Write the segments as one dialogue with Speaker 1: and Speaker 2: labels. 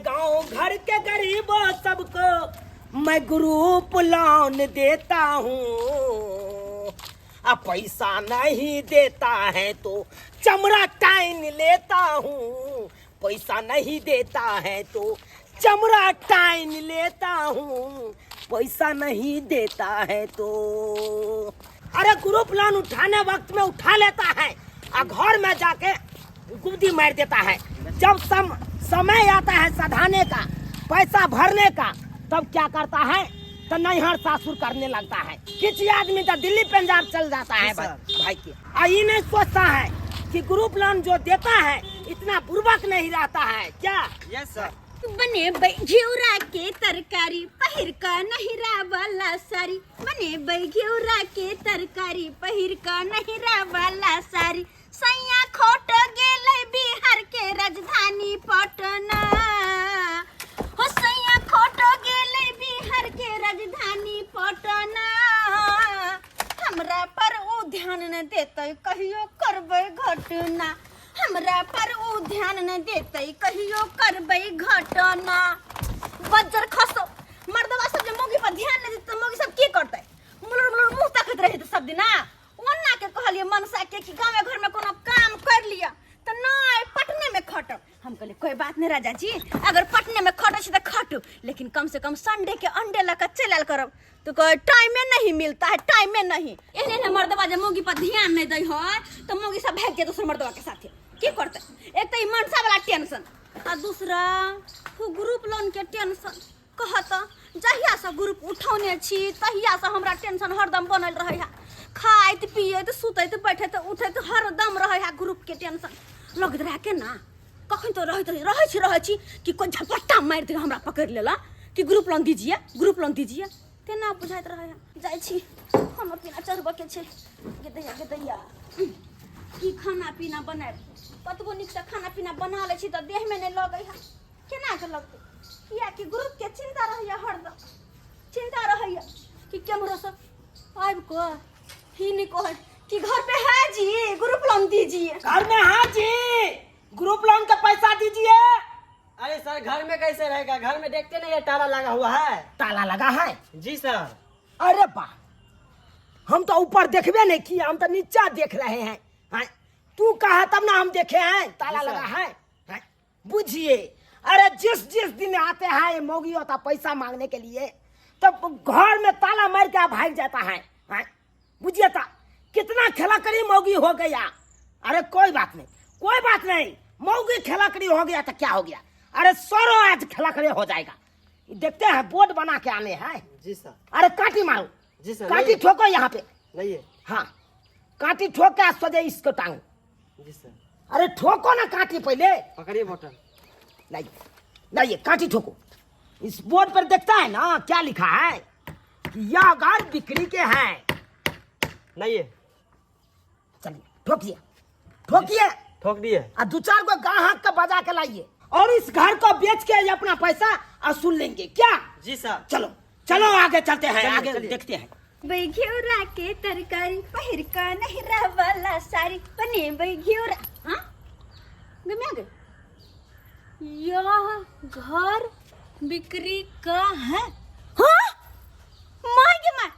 Speaker 1: गांव घर के गरीबों सबको मैं ग्रुप लोन देता हूँ। अब पैसा नहीं देता है तो चमड़ा टाइन लेता हूँ, पैसा नहीं देता है तो चमड़ा टाइन लेता हूँ, पैसा नहीं देता है तो। अरे ग्रुप लोन उठाने वक्त में उठा लेता है और घर में जाके गुद्दी मार देता है। जब समय आता है सधाने का, पैसा भरने का, तब क्या करता है तो नैहर सासुर करने लगता है। किसी आदमी तो दिल्ली पंजाब चल जाता है भाई के। आ ये नहीं सोचता है कि ग्रुप लोन जो देता है इतना बुर्बक नहीं रहता है क्या?
Speaker 2: Yes sir.
Speaker 3: बनेबै घिउरा के तरकारी पहिर क नहिरा वाला साड़ी, बनेबै घिउरा के तरकारी पहिर क नहिरा वाला साड़ी। सैया खोट गेलै बिहार के राजधानी पटना, हो सैया खोट गेलै बिहार के राजधानी पटना। हमरा पर उ ध्यान न देतै कहियो करबै घटना, हमरा पर उ ध्यान न देतै कहियो करबै घटना। बज्जर खसो मर्दवा सब जे मौगी पर ध्यान न देतै मौगी सब की करतै? मुलुर मुलुर मुँह तकैत रहै सब दिना। ओना के कहलिए मनसा के कि गाँवे घर में कोनो काम कर लिया, तो नहीं पटने में खटब। हम कहलिए कोई बात नहीं राजा जी, अगर पटने में खटै छी तऽ खटू, लेकिन कम से कम संडे के अंडे लऽ कऽ चलि आयल करब। तो कहे टाइमे नहीं मिलता है, टाइमे नहीं। एहने एहने मर्दवा जे मौगी पर ध्यान नहीं दै है तो मौगी सब भागि जाय दोसर मर्दवा के साथे। की करतै? एक तऽ ई मनसा वाला टेंशन आ दूसरा ग्रुप लोन के टेंशन। कहत जहियासँ ग्रुप उठौने छी तहियासँ हमरा टेंशन हरदम बनल रहै है। खाइत पियैत सुतैत बैठैत उठैत हरदम रहै है ग्रुप के टेंशन। लगैत रहै केना कखन तो रहैत रहै छी रहै छी कि कोइ झपट्टा मारि दे हमरा पकड़ि लेला कि ग्रुप लोन दीजिए, ग्रुप लोन दीजिए, तेना बुझाइत रहै है। जाइ छी खाना पीना चढ़बऽके छै। गे दैया गे दैया की खाना पीना बनायब? कतबो नीकसँ खाना पीना बना लै छी तऽ देहमे नहि लगै है। केना के लगतै? कियाकि ग्रुप के चिंता रहैया, हरदम चिंता रहैया कि केम्हरोसँ आबि कऽ ही नहि कहै कि घर पे है जी ग्रुप लोन दीजिए।
Speaker 1: घर में हाँ जी ग्रुप लोन का पैसा दीजिए।
Speaker 2: अरे सर घर में कैसे रहेगा, घर में देखते नहीं है ताला लगा हुआ है।
Speaker 1: ताला लगा है?
Speaker 2: जी सर।
Speaker 1: अरे वाह, हम तो ऊपर देखबे नहीं किए, हम तो नीचा देख रहे हैं। हाँ, तू कहा तब ना हम देखे हैं ताला
Speaker 2: जी सर।
Speaker 1: लगा है। हाँ, बुझिए। अरे जिस जिस दिन आते हैं ये मौगी होता पैसा मांगने के लिए तब घर में ताला मार के भाग जाता है। हाँ, बुझिए ता कितना खेलाकड़ी मौगी हो गया। अरे कोई बात नहीं, कोई बात नहीं, मौगी खेलाकड़ी हो गया तो क्या हो गया, अरे सरो आज खेलाकड़ी हो जाएगा। देखते हैं बोर्ड बना के आने हैं।
Speaker 2: जी सर।
Speaker 1: अरे काटी मारो।
Speaker 2: जी सर।
Speaker 1: काटी ठोको यहाँ पे।
Speaker 2: नहीं है।
Speaker 1: हाँ काटी ठोक के सोजे इसको टांग।
Speaker 2: जी सर।
Speaker 1: अरे ठोको ना काटी पहले।
Speaker 2: पकड़िए बोतल।
Speaker 1: लाइए लाइए काटी ठोको। इस बोर्ड पर देखता है ना क्या लिखा है कि यह घर बिक्री के हैं।
Speaker 2: नहीं है।
Speaker 1: चलिए ठोकिए ठोकिए।
Speaker 2: ठोक दिए।
Speaker 1: और दो चार को गाहक का बजा के लाइए और इस घर को बेच के अपना पैसा वसूल लेंगे क्या?
Speaker 2: जी सर।
Speaker 1: चलो चलो आगे चलते हैं,
Speaker 2: चलिए,
Speaker 1: आगे
Speaker 2: चलिए।
Speaker 1: देखते हैं।
Speaker 3: बै घिउरा के तरकारी पहिर क नहिरा वाला साड़ी बनेबै घिउरा। हाँ गम्या गए। यह घर बिक्री का है। हाँ माय गे my,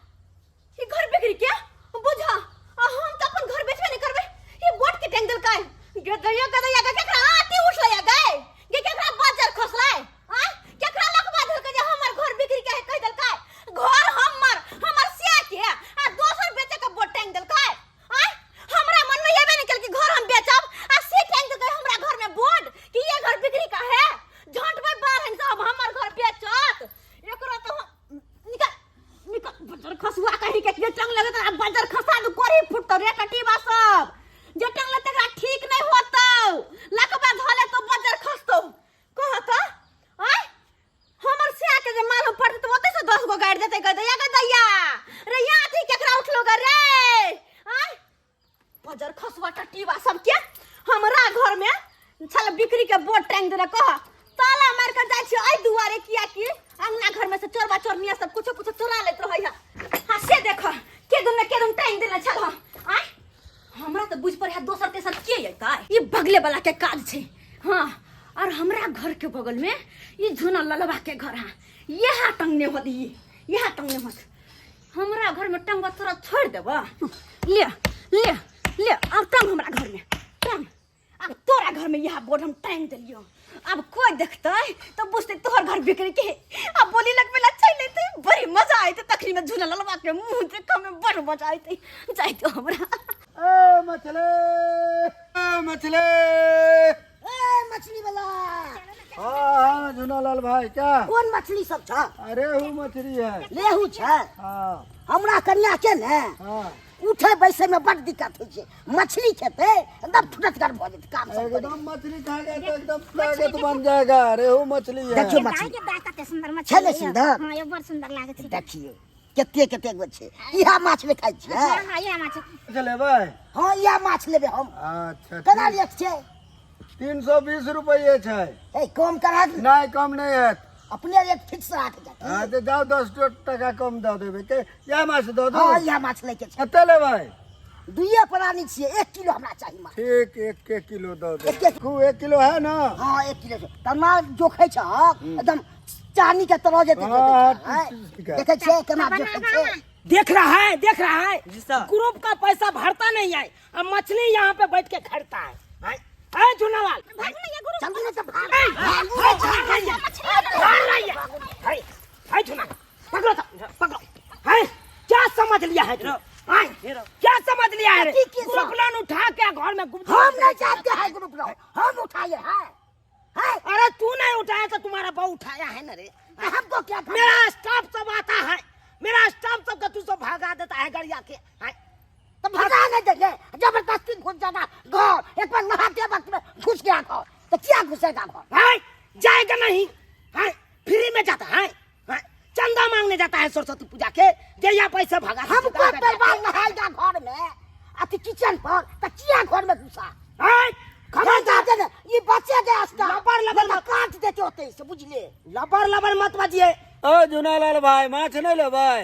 Speaker 3: ये घर बिक्री क्या बुझा? आ हम तो अपन घर बेचबे नहीं करबे। ये बोट के टैंगल का है। गदैया गदैया के केकरा आती उठलैया गए, गे केकरा बाजार खसलै आ केकरा लकवा धर के जे हमर घर बिक्री के है कह देलकै। घर हमर हमर सिया के आ दोसर बेचे के बोट टैंग देलकै। आ हमरा मन में एबे नहीं कल कि घर हम बेचब आ से टैंग देलकै हमरा घर में बोर्ड कि ये घर बिक्री का है। झटबै बारहन सब हमर घर बेचत। एकरा तो हम निकल निकल बजर खसुआ कहीं के जे टंग लगत आ बजर खसा दू कोरी फुटतो रे कटीबा सब जे टंग लगत एकरा ठीक नहीं होतो लकबा धले तो बजर खसतो कहत आय हमर सिया के जे मालूम पड़ते तो ओते से 10 गो गाड़ देते गदैया गदैया रे यहाँ थी केकरा उठलो ग रे आय बजर खसुआ टटीबा सब के हमरा घर में छल बिक्री के बोर्ड टांग देने कह ताला मार के जाइ छी एहि दुआरे किया कि अंगना घर में से चोरबा चोरनिया सब कुछो कुछो चोरा लेत रहै है। हाँ से देख के दुन के दुन टांग देने छल आय हमरा तऽ बुझ पड़े है दोसर तेसर के अयतै, ई बगले वाला के काज छै। हाँ और हमरा घर के बगल में ई झुना ललवा के घर है, यहाँ टंगने होत, ई यहाँ टंगने होत। हमरा घर में टंगवा तोरा छोड़ देब? ले ले ले, अब टंग हमरा घर में टंग। अब तोरा घर में यहाँ बोर्ड हम टांग देलियो, अब कोई देखते तो बुझते तोहर घर बिक्री के। अब बोली लगबे ला चल लेते, बड़ी मजा आयते तखनी में झुना ललवा के मुंह देखे में बड़ मजा आयते। जाइते हमरा।
Speaker 4: ए मछली, ए मछली,
Speaker 5: ए मछली वाला।
Speaker 4: हाँ हाँ झुनालाल भाई, क्या
Speaker 5: कोन मछली सब छ?
Speaker 4: अरे हूँ मछली है।
Speaker 5: लेहू छ?
Speaker 4: हाँ।
Speaker 5: हमरा कन्या के ने
Speaker 4: हाँ
Speaker 5: उठे बैसे में बड़ दिक्कत होइ छै, मछली खेते एकदम फुटतगर भऽ जेतै काम सब करै।
Speaker 4: एकदम मछली खाएगा तो एकदम ताकत बन जाएगा। रेहू मछली है।
Speaker 5: देखियौ मछली
Speaker 6: के दाँत कते सुंदर मछली
Speaker 5: छै ने
Speaker 6: यौ।
Speaker 5: सुंदर?
Speaker 6: हाँ, यो बड़ सुंदर लागै छै।
Speaker 5: देखियौ कते कते गो छै। इएह माछ ने खाइ छियै?
Speaker 6: हाँ हाँ, इएह माछ।
Speaker 4: लेबै?
Speaker 5: हाँ, इएह माछ लेबै हम।
Speaker 4: अच्छा,
Speaker 5: केना रेट छै?
Speaker 4: 320 रुपये छै।
Speaker 5: ए कम करा।
Speaker 4: नहीं, कम नहीं है।
Speaker 5: अपने रेट फिक्स राख जाते।
Speaker 4: हाँ तो जाओ, 10 टका कम दऽ देबै के। इएह माछ दऽ दू?
Speaker 5: हाँ, इएह माछ लैके छै।
Speaker 4: कते लेबै?
Speaker 5: दुइये प्राणी छियै, 1 किलो हमरा चाही माछ।
Speaker 4: ठीक, 1 1 किलो दऽ
Speaker 5: एक
Speaker 4: देब।
Speaker 5: एक।
Speaker 4: खूब 1 किलो है ना?
Speaker 5: हाँ, 1 किलो छै। तना जोखै छ एकदम चानी के तरह जेतै।
Speaker 4: हाँ,
Speaker 5: जोखै
Speaker 4: ठीक,
Speaker 5: छै।
Speaker 4: ठीक है।
Speaker 5: देखै छियै केना जोखै छै?
Speaker 1: देख रहा है, देख रहा है।
Speaker 2: जी सर।
Speaker 1: ग्रुप का पैसा भरता नहीं है, अब मछली यहाँ पे बैठ के खरीदता है। हैं? हैं झुनालाल?
Speaker 5: जल्दी नहीं तो भाग।
Speaker 1: ए,
Speaker 5: भागू।
Speaker 1: ए, भाग रही है, भाग रही है। हैं, हैं झुनालाल, पकड़ो तो, पकड़ो। हैं, क्या समझ लिया है तू? हैं, क्या समझ लिया है रे?
Speaker 5: की की
Speaker 1: ग्रुप लोन उठा के घर में गुप्त
Speaker 5: हम नहीं जानते हैं ग्रुप लोन, हम उठाए हैं। हैं?
Speaker 1: अरे तू नहीं उठाया तो तुम्हारा बहू उठाया है ना रे।
Speaker 5: हमको क्या पता?
Speaker 1: मेरा स्टाफ सब आता है, मेरा स्टाफ सबका तू सब भगा देता है गड़िया के। हैं?
Speaker 5: तो भगा नहीं देंगे, जबरदस्ती घुस जाना घर। एक बार नहाते वक्त में घुस गया घर, तो क्या घुसेगा घर?
Speaker 1: हैं? जाएगा नहीं। हैं? फ्री में जाता है, हैं? चंदा मांगने जाता है सरस्वती पूजा के, जया पैसा भगा
Speaker 5: हमको परिवार नहाएगा घर में अति किचन पर, तो क्या घर में घुसा?
Speaker 1: हैं?
Speaker 5: खबर जाते ना ये बच्चे गए स्टाफ।
Speaker 1: लबर लबर
Speaker 5: नहीं तो
Speaker 1: मत
Speaker 5: काट देते होते इसे, बुझले।
Speaker 1: लबर लबर मत बजिए।
Speaker 4: ओ झुनालाल भाई, माछ नहीं लेबै?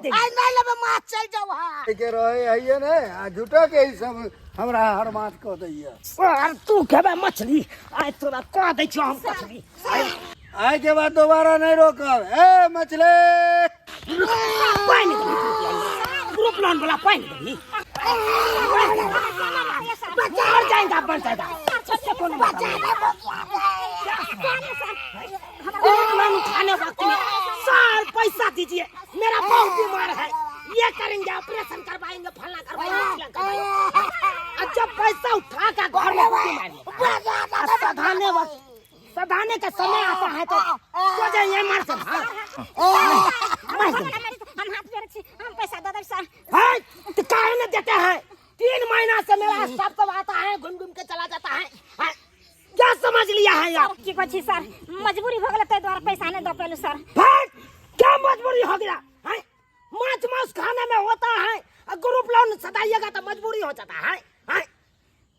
Speaker 5: आई नहीं लेबे माछ, चल जाओ। हाँ
Speaker 4: के रहे हइये ने आ झूठो के ई सब हमरा हर माछ कह दैया।
Speaker 1: अरे तू खेबे मछली? आइ तोरा कह दै छियौ हम मछली।
Speaker 4: आय के बाद दोबारा नहीं रोकब। ए मछली,
Speaker 1: पानि देबही? ग्रुप लोन वाला पानि देबही? मर जाएगा, मर जाएगा, उससे कोनो मतलब नहीं। ग्रुप लोन उठाने वक्त में सर पैसा दीजिए, मेरा बहुत बीमार है, ये करेंगे, ऑपरेशन करवाएंगे, फलना करवाएंगे, चिल्ला करवाएंगे। और जब पैसा उठा के घर में घुसी मारिए, और सधाने वक्त, सधाने का समय आता है तो सोचे ये मार से भाग मार से।
Speaker 6: हम हाथ जोड़ै छी, हम पैसा दऽ देब सर।
Speaker 1: है तो काहे न देते हैं? 3 महीना से मेरा स्टाफ सब आता है, घूम घूम के चला जाता है। हैं? क्या समझ लिया है यार?
Speaker 6: की कहै छी सर, मजबूरी भऽ गेलै, ताहि दुआरे पैसा नहि दऽ पेलहुँ सर।
Speaker 1: भाई क्या मजबूरी हो गया है? माछ मांस खाने में होता है और ग्रुप लोन सदाइएगा तो मजबूरी हो जाता है। हैं?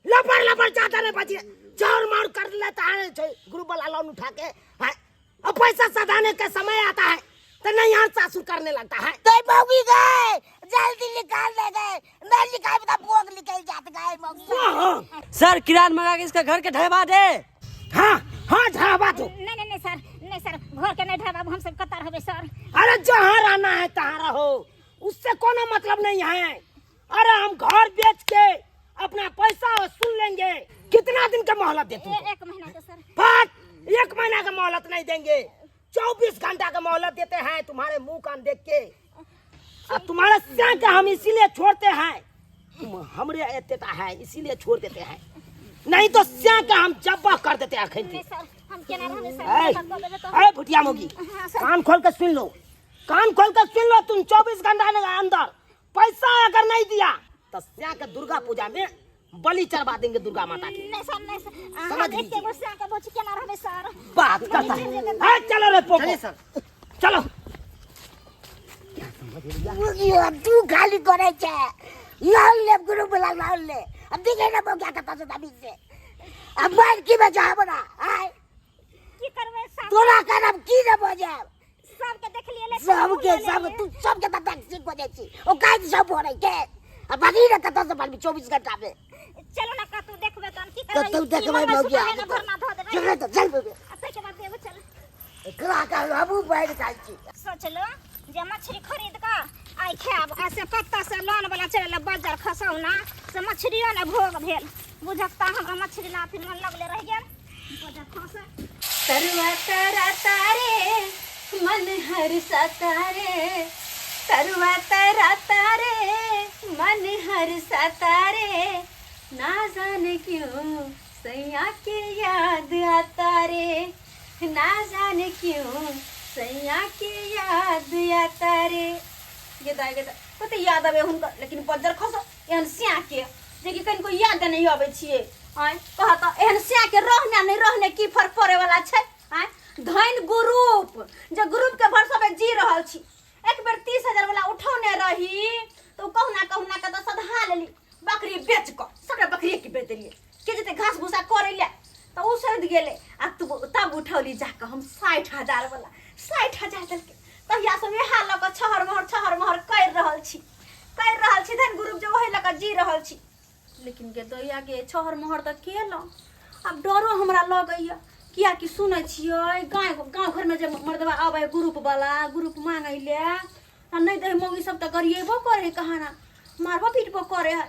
Speaker 1: लपड़ लपड़ ज्यादा नहीं बचिए, जोर मार कर लेता है ग्रुप वाला लोन उठा के। हैं? और पैसा सदाने का समय आता है तो नहीं यहाँ सासू करने लगता है।
Speaker 5: तो मौगी गए, जल्दी निकाल दे गए, नहीं निकाल तो भोग निकल जात गए मौगी।
Speaker 1: हाँ
Speaker 2: सर, किरान मंगा के इसका घर के ढहबा दे।
Speaker 1: हाँ हाँ, ढाबा दो।
Speaker 6: नहीं नहीं नहीं सर, नहीं सर, घर के नहीं ढहबाबू, हम सब कतऽ रहबै सर?
Speaker 1: अरे जहाँ रहना है तहाँ रहो, उससे कोनो मतलब नहीं है। अरे हम घर बेच के अपना पैसा वसूल लेंगे। कितना दिन का मोहलत दे तुमको?
Speaker 6: 1 महीना के सर।
Speaker 1: फट, 1 महीना का मोहलत नहीं देंगे, 24 घंटा का मोहलत देते हैं तुम्हारे मुंह कान देख के। अब तुम्हारे स्या के हम इसीलिए छोड़ते हैं, तुम हमरे एतेता है इसीलिए छोड़ देते हैं, नहीं तो स्या के हम जब्बा कर देते हैं अखन।
Speaker 6: नहीं सर, हम केना रहबै सर?
Speaker 1: ए,
Speaker 6: कऽ देबै तऽ।
Speaker 1: ए भुटिया मोगी,
Speaker 6: हाँ, सर।
Speaker 1: कान खोल के सुन लो, कान खोल के सुन लो, तुम 24 घंटा के अंदर पैसा अगर नहीं दिया तो स्या के दुर्गा पूजा में बलि चढ़वा देंगे दुर्गा माता की।
Speaker 6: नहीं सर, नहीं सर,
Speaker 1: समझ
Speaker 6: हम एके
Speaker 1: लीजिए।
Speaker 6: गो स्या के बोझ केना रहबै सर?
Speaker 1: बात करता है। ए, चलो रे पोपो।
Speaker 2: चलिए सर।
Speaker 1: चलो।
Speaker 5: मौगी तू खाली करे छे लोन ले, ग्रुप वाला लोन ले। अब दिखे ना मौगी कतऽ से दाबी से अब मार की बचा हमरा आय।
Speaker 6: की करबै सर?
Speaker 5: तोरा करब की ने बजाब?
Speaker 6: सबके देखलियै ले,
Speaker 5: सबके सब तू सबके तऽ टैक्सी खोजै छी, ओ काज सब भरै के आ बाकी ने कतऽ से भरबी 24 घंटा में?
Speaker 6: चलू ना कतौ देखबै तहन की करबै
Speaker 5: कतौ
Speaker 6: ई
Speaker 5: देखबै
Speaker 6: मंगलसूत्र
Speaker 5: मौगिया
Speaker 6: है ने भरना धऽ देबै
Speaker 5: चल तऽ चल बे
Speaker 6: आ ताहिके बाद देबो चल
Speaker 5: एकरा का हमहूँ बाढ़ि खाइ छी
Speaker 6: सोचलो जे मछली खरीद कऽ आइ खायब आ से कतऽ से लोन वाला चलल बाजार खसौना से मछलियो ने भोग भेल बुझक तऽ हमरा मछली लाथी मन लगले रहि गेल बाजार खसे
Speaker 3: तरुआ तरा तारे मन हर तारे तरुआ तरा तारे मन हर तारे ना जाने क्यों सैया के याद आता रे ना जाने क्यों सैया के याद आता रे
Speaker 7: गे दाइ गे दाइ कते याद आबै हुनकर लेकिन बज्जर खसो एहन स्या के जे कि कनिको याद नहि अबै छियै आँय कह तऽ एहन स्या के रहने आ नहि रहने की फर्क पड़े वाला छै आँय धन ग्रुप जे ग्रुप के भरोसा पे जी रहल छी एक बेर 30,000 वाला उठौने रही तऽ ओ कहुना कहुना के तऽ सधा लेली बकरी बेच कऽ सबटा बकरिए के बेच देलियै के जेतै घास भूसा करै लए तऽ ओ सधि गेलै आ तू तब उठौली जाकऽ हम 60,000 वाला 60,000 देलकै तहिया से इएह लऽ कऽ छहर महर छहर महर करि रहल छी करि रहल छी धन ग्रुप जे ओहि लऽ कऽ जी रहल छी लेकिन गे दैया गे छहर महर तऽ केलहुँ आब डरो हमरा लगैए किएकि सुनै छियै गाँव गाँव घरमे जे मर्दबा आबै है ग्रुपवला ग्रुप मांगै लए आ नहि दै मौगी सब तऽ गरिएबो करै है कहाना मारबो पीटबो करै है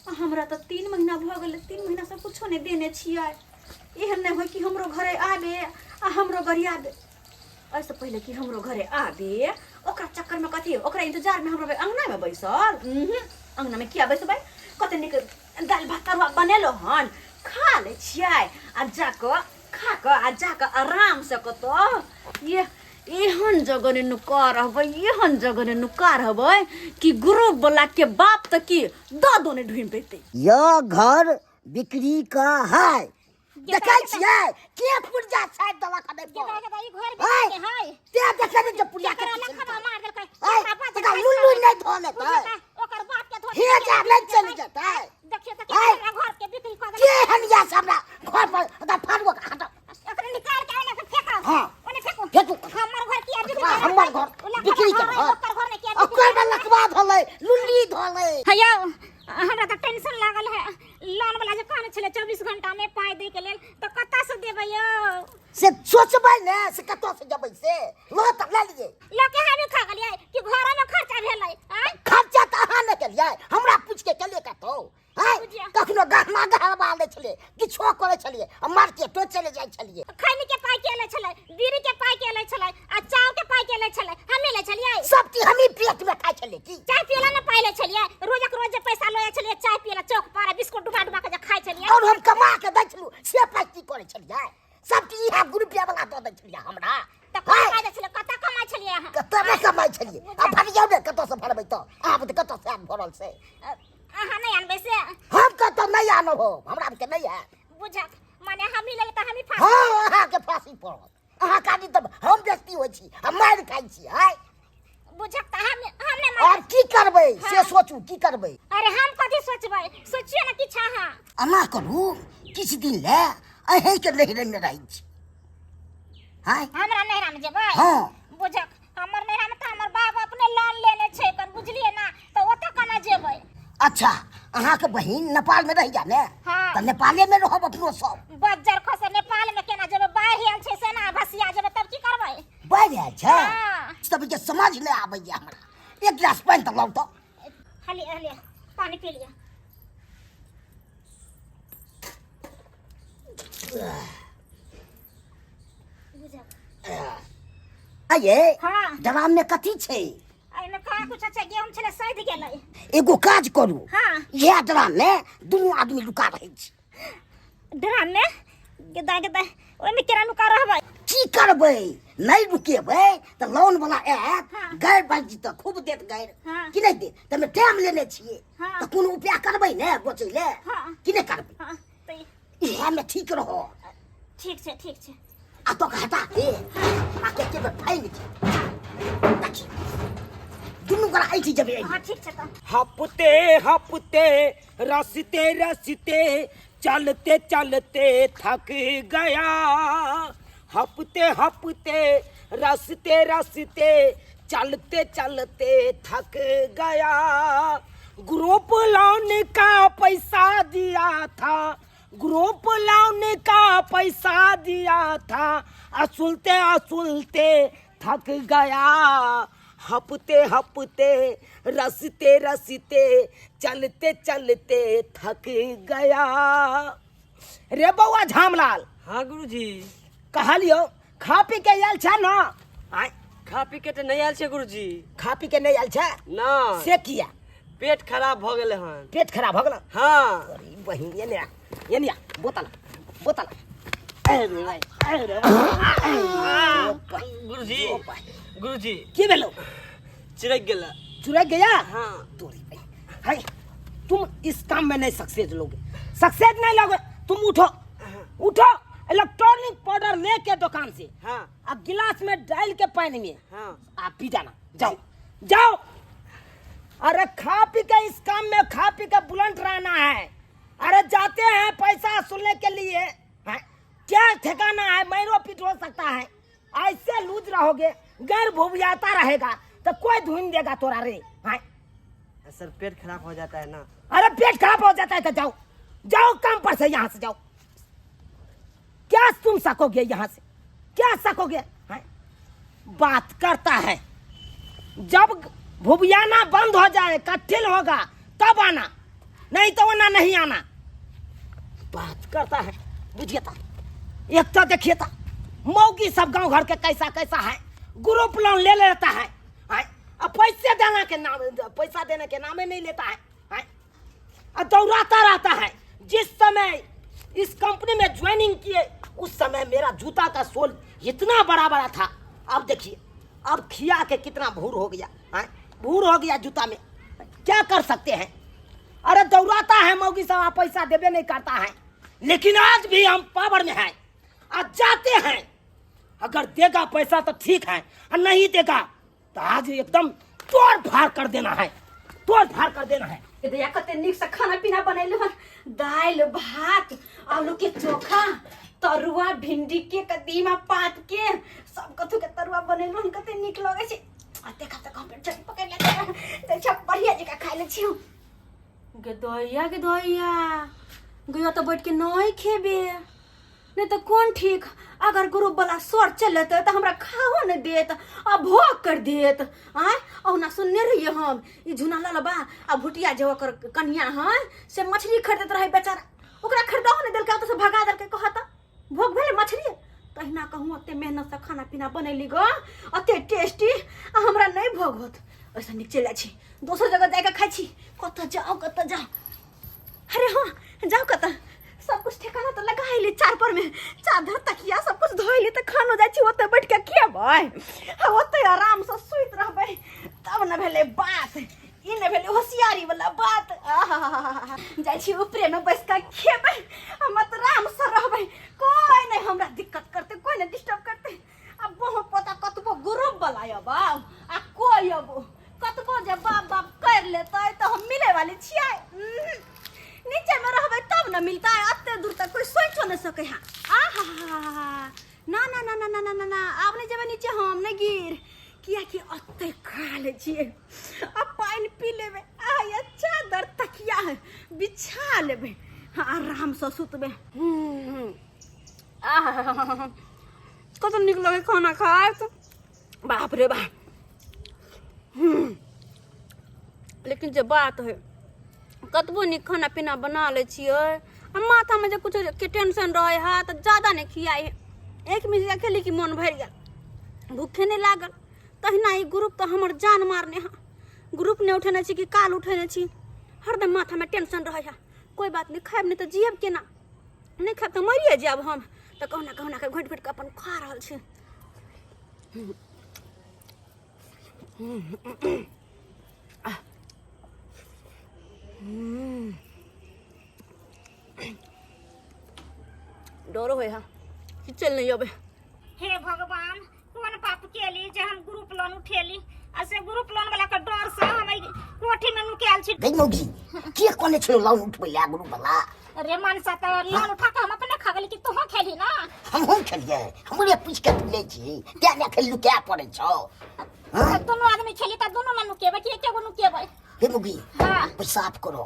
Speaker 7: आ हमरा तऽ 3 महीना भऽ गेलै 3 महीनासँ कुछो नहि देने छियै एहन नहि होइ कि हमरो घरे आबे आ हमरो गरियाबे एहिसँ पहिले कि हमरो घरे आबे ओकरा चक्करमे कथी ओकरा इंतजारमे हम रहबै अङ्गनामे बैसल अङ्गनामे किया बैसबै कते नीक दालि भात तरुआ बनेलहुँ हन खा लै छियै आ जाकऽ खा कऽ आ जाकऽ आरामसँ कतौ ये एहन जगह ने नुका रहबै एहन जगह ने नुका रहबै कि ग्रुप वाला के बाप तऽ की दादो ने ढूंढि पेतै
Speaker 5: यह घर बिक्री का है देखै छियै के पुर्जा छापि देलक हन एहिपर?
Speaker 6: गेदा गेदा ई घर
Speaker 5: ऐ,
Speaker 6: बेच के है
Speaker 5: ते देखै ने जे पुर्जा के
Speaker 6: केकरा
Speaker 5: पीछे
Speaker 6: लखबा मार देलकै
Speaker 5: ऐ,
Speaker 6: ओकरा बाप
Speaker 5: तकरा लुल्लू नहि धऽ लेतै
Speaker 6: बुझता ओकर बाप के धो
Speaker 5: हे जा नहि चलि जेतै
Speaker 6: देखियो तऽ
Speaker 5: ऐ,
Speaker 6: हमरा घर के बिक्री कऽ
Speaker 5: के
Speaker 6: देलकै
Speaker 5: हनिया से हमरा घर पर ओकरा फाड़बो के हटाउ
Speaker 6: एकरा निकाल के ओने से फेंको
Speaker 5: हाँ।
Speaker 6: ओने फेंको
Speaker 5: फेंकू।
Speaker 6: हमर घर किया बिक्री
Speaker 5: हाँ, हमर घर बिक्री के घर
Speaker 6: ओकर घर ने किया बिक्री
Speaker 5: ओकर में लकवा धोलै लुल्ली धोलै
Speaker 6: हेयौ हमरा तऽ टेंशन लागल है लोन वाला जे कहने छलै 24 घंटा में पाई दै के लेल तऽ कतऽ से देबै यौ
Speaker 5: से सोचबै ने से कतऽ से जबै से लो तऽ लए लियै
Speaker 6: लोके हमी खा गेलियै कि घरो में खर्चा भेलै आँय
Speaker 5: खर्चा तऽ अहाँ नहि केलियै हमरा पूछि के केलियै कतौ आँय
Speaker 6: बुझिया।
Speaker 5: कखनो गहना गहरबा लै छलियै किछो करै छलियै आ मार्केटो चलि जाइ छलियै
Speaker 6: खैनी के पाई के लै छलै बीड़ी के पाई के लै छलै आ चाव के पाई के लै छलै हमे लै छलियै
Speaker 5: सब चीज हमही पेट में खाइ छलियै की
Speaker 6: चाय पियला ने पाई लै छलियै रोजक रोज जे पैसा लऽ जाइ छलियै चाय पियला चौक पर आ बिस्कुट डुबा डुबा के जे खाइ छलियै
Speaker 5: और हम कमा के दै छलहुँ से पाइ की करै छलियै सब चीज इएह ग्रुपिया वाला दऽ दै छलियै हमरा
Speaker 6: तऽ कहाँ पाइ दै छलियै कतऽ कमाइ छलियै अहाँ
Speaker 5: कतऽ नहि कमाइ छलियै आ भरियौ ने कतऽ से भरबै तऽ आब तऽ कतऽ से आब भरल से
Speaker 6: अहाँ नहि आनबै से
Speaker 5: हम कतऽ नहि आनब हम हमरा के नहि आयत
Speaker 6: बुझक माने हमही लेबै तऽ हमही फाँसी
Speaker 5: हँ अहाँके फाँसी पड़त अहाँ काटी तऽ हम बेजती होइ छी आ मारि खाइ छी आय
Speaker 6: बुझक तऽ हम हम नहि मारब
Speaker 5: आब की करबै से सोचू की करबै
Speaker 6: अरे हम कथी सोचबै सोचियो ने किछु अहाँ
Speaker 5: एना करू किछु दिन लए अहीँके नैहरेमे रहै छी आँय
Speaker 6: हमरा नैहरा में जेबै
Speaker 5: हाँ।
Speaker 6: बुझक हमर नैहरा में तऽ हमर बाप अपने लोन लेने छै कर बुझलियै ना तऽ ओतऽ केना जेबै
Speaker 5: अच्छा अहाँके बहिन नेपालमे रहैया ने
Speaker 6: हाँ।
Speaker 5: तऽ नेपालेमे रहब अपनो सब
Speaker 6: बज्जर खसे नेपाल में केना जेबै बाढ़ि आयल छै से ना भसिया जेबै तब की करबै
Speaker 5: बाढ़ि आयल छै
Speaker 6: हाँ।
Speaker 5: सबके समझ नहि आबैया हमरा एक गिलास पानि तऽ लाउ तऽ
Speaker 6: हलिए हलिए पानी पी लिअ
Speaker 5: आये
Speaker 6: हाँ।
Speaker 5: ड्राम में कथी छै
Speaker 6: एहिमे कहाँ कुछ अच्छा गेहूं छलै सैध गेलै
Speaker 5: एगो काज करू
Speaker 6: हाँ।
Speaker 5: इएह ड्राम में दुनू आदमी लुका रहै छी
Speaker 6: ड्राम में गेदा गेदा ओहिमे केना लुका रहबै
Speaker 5: की करबै नहि रुकेबै तऽ लोन वाला आयत
Speaker 6: हाँ।
Speaker 5: गैर बाजी तऽ खूब देत गैर
Speaker 6: हाँ।
Speaker 5: कि नहि देत तमे टाइम लेने छियै
Speaker 6: हाँ।
Speaker 5: तऽ कोनो उपाय करबै ने बचै ले
Speaker 6: हाँ।
Speaker 5: कि नहि करबै
Speaker 6: हाँ तऽ
Speaker 5: इएह में ठीक रहो
Speaker 6: ठीक छै ठीक छै
Speaker 5: आ तो हटा के आ के के फाइन के देखी दुनू गोरा ऐठी जेबै
Speaker 6: हाँ ठीक छै तऽ
Speaker 1: हफ्ते हफ्ते रसते रसते चलते चलते थक गया हफ्ते हफ्ते रसते रसते चलते चलते थक गया ग्रुप लोन का पैसा दिया था ग्रुप लोन का पैसा दिया था, असुलते असुलते थक गया, हपते हपते रसते रसते चलते चलते थक गया। रे बौआ झामलाल।
Speaker 2: हाँ गुरुजी।
Speaker 1: कहलियो खा पी के आयल छै ना? आँय?
Speaker 2: खा पी के तऽ नहि आयल छै गुरुजी।
Speaker 1: खा पी के नहि आयल छै?
Speaker 2: ना।
Speaker 1: से किया?
Speaker 2: पेट खराब भऽ गेलै हन।
Speaker 1: पेट खराब भऽ गेल?
Speaker 2: हाँ।
Speaker 1: अरे बहिन, एने आ, एने आ, बोतल बोतल। अरे भाई, अरे भाई।
Speaker 2: गुरुजी, गुरुजी।
Speaker 1: की भेलो?
Speaker 2: चिरक गेला।
Speaker 1: चुरक गया?
Speaker 2: हाँ।
Speaker 1: तोरी भाई, हाय, तुम इस काम में नहीं सक्सेस लोगे, सक्सेस नहीं लोगे। तुम उठो, उठो, इलेक्ट्रॉनिक पाउडर लेके दुकान से,
Speaker 2: हाँ,
Speaker 1: अब गिलास में डाल के पानी में,
Speaker 2: हाँ,
Speaker 1: आप पी जाना। जाओ जाओ। अरे खा पी के इस काम में खा पी के बुलंद रहना है। अरे जाते हैं पैसा सुनने के लिए, हैं? क्या ठिकाना है, मैरो पीट हो सकता है। ऐसे लूज रहोगे, गैर भूबियाता रहेगा तो कोई धुन देगा तोरा रे, हैं?
Speaker 2: सर पेट खराब हो जाता है ना।
Speaker 1: अरे पेट खराब हो जाता है तो जाओ, जाओ काम पर से, यहाँ से जाओ। क्या तुम सकोगे यहाँ से, क्या सकोगे, हैं? बात करता है। जब भुबियाना बंद हो जाए, कठिन होगा तब आना, नहीं तो ना नहीं आना। बात करता है, बुझिए था। एक तो देखिए था मौगी सब गांव घर के कैसा कैसा है, ग्रुप लोन ले लेता है, हैं? अब पैसे देना के नाम, पैसा देने के नामे नहीं लेता है, हैं? और दौड़ाता रहता है। जिस समय इस कंपनी में ज्वाइनिंग किए उस समय मेरा जूता का सोल इतना बड़ा बड़ा था, अब देखिए अब खिया के कितना भूर हो गया, हैं? भूर हो गया जूता में। क्या कर सकते हैं। अरे दौड़ाता है मौगी सब, आप पैसा देवे नहीं करता है। लेकिन आज भी हम पावर में हैं, आज जाते हैं, अगर देगा पैसा तो ठीक है, और नहीं देगा तो आज एकदम तोड़ फाड़ कर देना है, तोड़ फाड़ कर देना है।
Speaker 7: दैया कते नीक से खाना पीना बनैलु हन, दालि भात आलू के चोखा तरुआ भिंडी के कदीमा पात के सब कथू के तरुआ बनैलु हन, कते नीक लगै छै। आ देखा त कम चट पकड़ ले देखा बढ़िया जकाँ खाइ ले छियौ। गे दैया गे दैया गया तो बैठ के नहीं खेबे, नहीं तो कौन ठीक, अगर ग्रुप वाला सर चलेते तो हमरा खाओ नहीं देत आ भोग कर देत। आय ओना सुनने रहिए हम ई झुना लाल बा आ भुटिया जे ओकर कन्या है से मछली खरीदत रहे बेचारा, ओकरा खरीदाओ नहीं देलकै, ओतऽ से भगा देलकै। कहत भोग भेलै मछली। तहिना कहूँ ओते मेहनत से खाना पीना बनैली ग, ओते टेस्टी आ हमरा नहीं भोग होत। ऐसा नीक चलि जाइ छी दोसर जगह जाके खाइ छी। कतऽ जाउ कतऽ जाउ, अरे हाँ जाउ कतऽ, सब कुछ ठिकाना तो लगा ले, चार पर में चादर तकिया सब कुछ धोइ ले, तो खानो जाइ छी ओतऽ बैठ के खेबै आ ओतऽ आराम से सुति रहबै, तब न भेलै बात। ई न भेलै होशियारी वाला बात। आहा जाइ छी ऊपरे में बैस के खेबै आ मत आराम से रहबै, कोई नहीं हमरा दिक्कत करतै, कोई नहीं डिस्टर्ब करतै। आ बहु पोता कतबो ग्रुप वाला अबौ आ कोई अबो कतबो जे बाप बाप कर लेतै तो हम मिले वाली छियै। नीचे में रहबै तब न मिलतै, एते दूर तक कोई सोचो नहीं सकै है। आहा ना ना ना ना ना ना ना ना आब नहीं जेबै नीचे हम नहीं गिर, कियाकि एते खा लै छियै आ पानि पी लेबै आ ये चादर तकिया है बिछा लेबै, आराम से सुतबै। आहा कत नीक लगै खाना खाइत, बाप रे बाप। लेकिन जे बात है कतबो नीक खाना पीना बना लै छियै आ माथामे जे कुछो के टेंशन रहै है तऽ जादा नहि खियाइ है, एक मिसिया खेली कि मोन भरि गेल, भूखे नहि लागल। तहिना ई ग्रुप तऽ हमर जान मारने है, ग्रुप नहि उठेने छी कि काल उठेने छी, हरदम माथामे टेंशन रहै है। कोइ बात नहि, खायब नहि तऽ जियब केना, नहि खायब तऽ मरिए जायब हम, तऽ कहुना कहुना कऽ घोटि घोटि कऽ अपन खा रहल छी। डरो होइ है कि चलि नहि अबै।
Speaker 6: हे भगवान, कोन पाप केली जे हम ग्रुप लोन उठेली आ से ग्रुप लोन वाला के डर से हम एहि कोठी में नुकायल छी।
Speaker 5: गई मौगी के कहने छलो लोन उठबै ला ग्रुप वाला?
Speaker 6: अरे मनसा त लोन उठा के हम अपने खा गेली कि तोहो खेली ना?
Speaker 5: हमहूँ खेलियै, हमरे पूछि के तू लै छी तें ने एखन लुकाए पड़ै छौ।
Speaker 6: तऽ दुनू आदमी खेली तऽ दुनू ने नुकेबै कि एके गो नुकेबै?
Speaker 5: हे मौगी
Speaker 6: हाँ।
Speaker 5: पेशाब करो।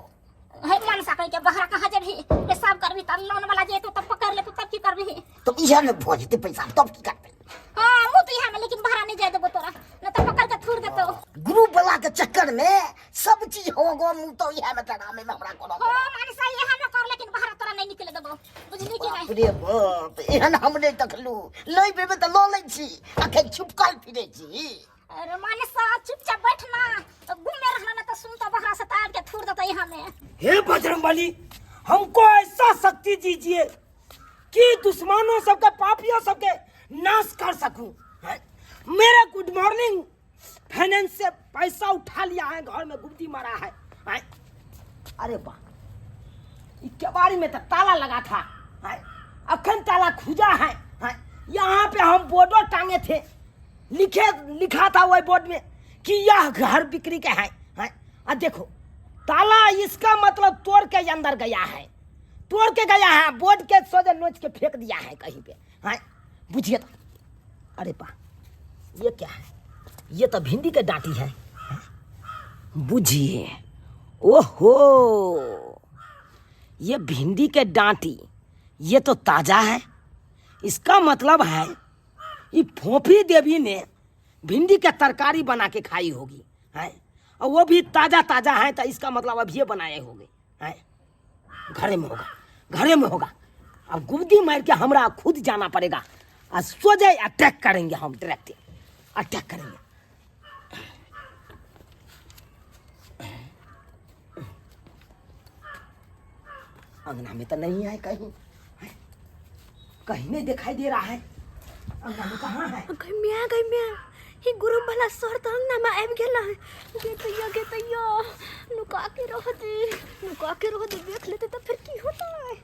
Speaker 6: हे मनसा कहि के बाहर कहाँ जेबही पेशाब करबी त लोन वाला जेतौ तब पकड़ लेतौ तब की करबही
Speaker 5: तो इहे ने भऽ जेतै पैसा तब की करबै
Speaker 6: हाँ मुँह तो यहाँ में लेकिन बाहर नहीं जाए देबो तोरा न तो पकड़ के थूर देतौ
Speaker 5: ग्रुप वाला के चक्कर में सब चीज हो गो मुँह तो इहे में डरामे में हमरा कोनो
Speaker 6: हाँ मनसा यहाँ में कर लेकिन बाहर तोरा नहीं निकले देबो बुझली कि
Speaker 5: बाप
Speaker 6: नहीं
Speaker 5: रे बाप एहन हम नहि देखलू लै बेबे तऽ लऽ लै छी अखन छुपकल फिरै छी
Speaker 6: अरे मनसा चुपचाप बैठ ना घूमे रहना ना तो सुनता बाहर से तार के थूर देता यहाँ में
Speaker 1: हे बजरंगबली हमको ऐसा शक्ति दीजिए कि दुश्मनों सबके पापियों सबके नाश कर सकूं हैं? मेरा गुड मॉर्निंग फाइनेंस से पैसा उठा लिया है घर में गुप्ती मारा है हैं? अरे वाह ई केवाड़ी में तो ताला लगा था हैं? अखन ताला खुजा है हैं? यहाँ पे हम बोर्डो टांगे थे लिखे लिखा था वही बोर्ड में कि यह घर बिक्री के है, हैं? आ देखो ताला इसका मतलब तोड़ के अंदर गया है तोड़ के गया है बोर्ड के सोझे नोच के फेंक दिया है कहीं पे हैं बुझिए तो अरे बा ये क्या है ये तो भिंडी के डांटी है हैं? बुझिए ओहो ये भिंडी के डांटी ये तो ताज़ा है इसका मतलब है ये फोफी देवी ने भिंडी के तरकारी बना के खाई होगी हैं और वो भी ताज़ा ताज़ा है तो इसका मतलब अब ये बनाए होंगे हैं घरे में होगा घरे में होगा अब गुब्दी मार के हमरा खुद जाना पड़ेगा आ सोझे अटैक करेंगे हम डायरेक्ट अटैक करेंगे अंगना में तो नहीं है कहीं हैं? कहीं नहीं दिखाई दे रहा है अंगना में कहाँ है
Speaker 3: गई म्या गई म्या ही गुरु वाला सर त अंगना में आबि गेल है गे तैया गे तैया नुका के रह दे नुका के रह दे देख लेते त फिर की होता है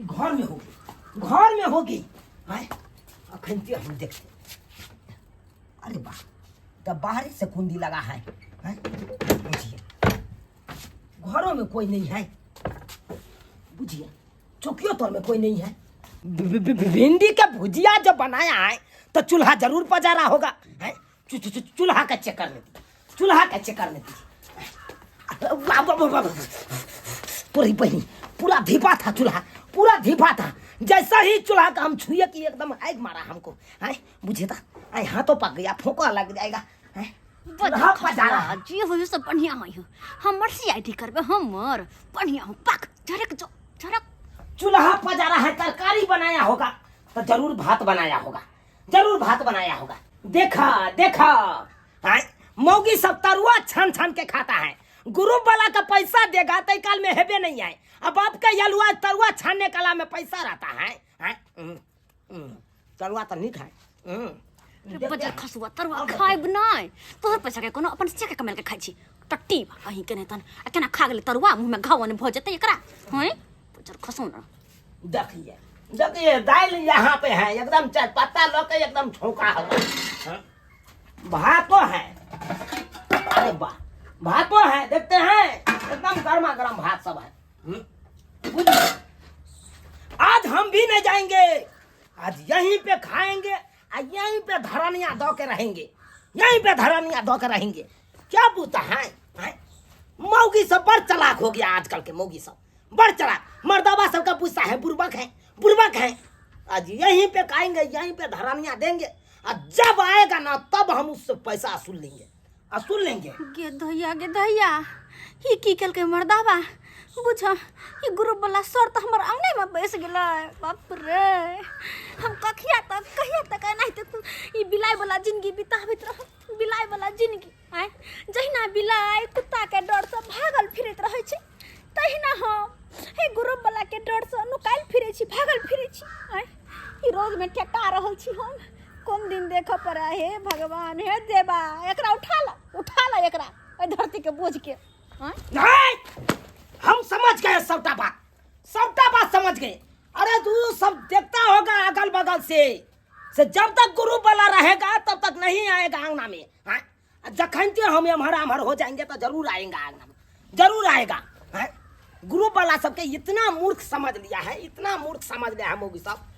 Speaker 1: घर में होगी घर में होगी हैं? अखन ते हम देखते अरे वाह तब बाहर से कुंडी लगा है हैं? बुझिए घरों में कोई नहीं है बुझिए चौकियों तौर में कोई नहीं है भिंडी का भुजिया जब बनाया है तो चूल्हा जरूर पजारा होगा है चूल्हा का चेक करने दीजिए चूल्हा का चेक करने दीजिए वाह, वाह, वाह, वाह, वाह। पूरी बहनी पूरा धीपा था चूल्हा पूरा धीपा था जैसा ही चूल्हा का हम छुए कि एकदम आग मारा हमको है बुझे था आए हाथों पक गया फोका लग जाएगा हैं चूल्हा पजारा है।
Speaker 3: जे हो से बढ़िया हो हमर सीआईडी करबे हमर बढ़िया हो पाक झरक जो झरक
Speaker 1: चूल्हा पजारा है तरकारी बनाया होगा तो जरूर भात बनाया होगा जरूर भात बनाया होगा देखा देखा हैं मौगी सब तरुआ छान छान के खाता है ग्रुप वाला का पैसा देगा तो काल में हेबे नहीं है अब आपका यलुआ तरुआ छानने कला में पैसा रहता है हैं तरुआ तो नहीं खाए
Speaker 3: बजर खसुआ तरुआ खाइब नहि तोहर पैसा के कोनो अपन से के कमेल के खाइ छी टट्टी बा कहीं के नहीं तन आ केना खा गेलै तरुआ मुँह में घाव ने भऽ जेतै एकरा हैं बजर खसौ ना
Speaker 1: देखिए देखिए दाल यहाँ पे है एकदम चाय पत्ता लो के एकदम छोका हुआ हाँ? भातो है अरे वाह भातो है देखते हैं एकदम गर्मा गर्म भात सब है बुझलिए? आज हम भी नहीं जाएंगे आज यहीं पे खाएंगे और यहीं पे धरनिया दो के रहेंगे यहीं पे धरनिया दो के रहेंगे क्या बूता है, हैं? मौगी सब बड़ चलाक हो गया आजकल के मौगी सब बड़ चलाक मर्दाबा सबका पूछता है बुर्बक है बुर्बक है आज यहीं पे खाएंगे यहीं पे धरनिया देंगे और जब आएगा ना तब हम उससे पैसा वसूल लेंगे वसूल लेंगे
Speaker 3: गे धैया गे धैया ई की केलकै मर्दाबा बुझ ई ग्रुप वाला सर तऽ हमर अंगने में बैस गेलै बाप रे हम कखिया तक कहिया तक एनाहिते तू ई बिलाइ वाला जिंदगी बिताबैत रहब बिलाइ वाला जिंदगी आँय जहिना बिलाइ कुत्ताके डरसँ भागल फिरैत रहै छै तहिना हम हे ग्रुप वाला के डरसँ नुकायल फिरै छी भागल फिरै छी आँय ई रोजमे ठेका रहल छी हम कोन दिन देखऽ पड़ै हे भगवान हे देवा एकरा उठा ला उठा ला एकरा एहि धरतीके बोझके आँय
Speaker 1: नहीं हम समझ गए सबटा बात सबटा बात समझ गए अरे तू सब देखता होगा अगल बगल से से जब तक गुरु वाला रहेगा तब तक नहीं आएगा अंगना में हाँ? आ जखन के हम एम्हर आम्हर हो जाएंगे तो जरूर आएगा अंगना में जरूर आएगा हैं? ग्रुप वाला सबके इतना मूर्ख समझ लिया है इतना मूर्ख समझ लिया है मोगी साहब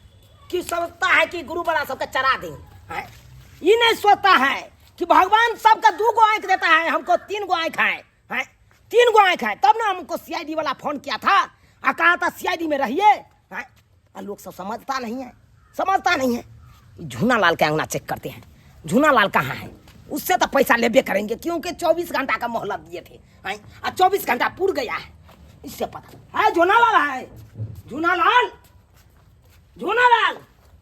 Speaker 1: कि समझता है कि गुरु वाला सबके चरा देंगे हैं? ये नहीं सोचता है कि भगवान सबका दो गो आंख देता है हमको तीन गो आंख है हैं 3 गो आँख है तब ना हमको सीआईडी वाला फोन किया था आ कहा था सीआईडी में रहिए। हैं आ लोग सब समझता नहीं है, समझता नहीं है। झूना लाल का अंगना चेक करते हैं, झूना लाल कहाँ है, उससे तो पैसा लेबे करेंगे क्योंकि 24 घंटा का मोहलत दिए थे। हैं आ 24 घंटा पूर गया है, इससे पता है झूना लाल है। झूना लाल, झूना लाल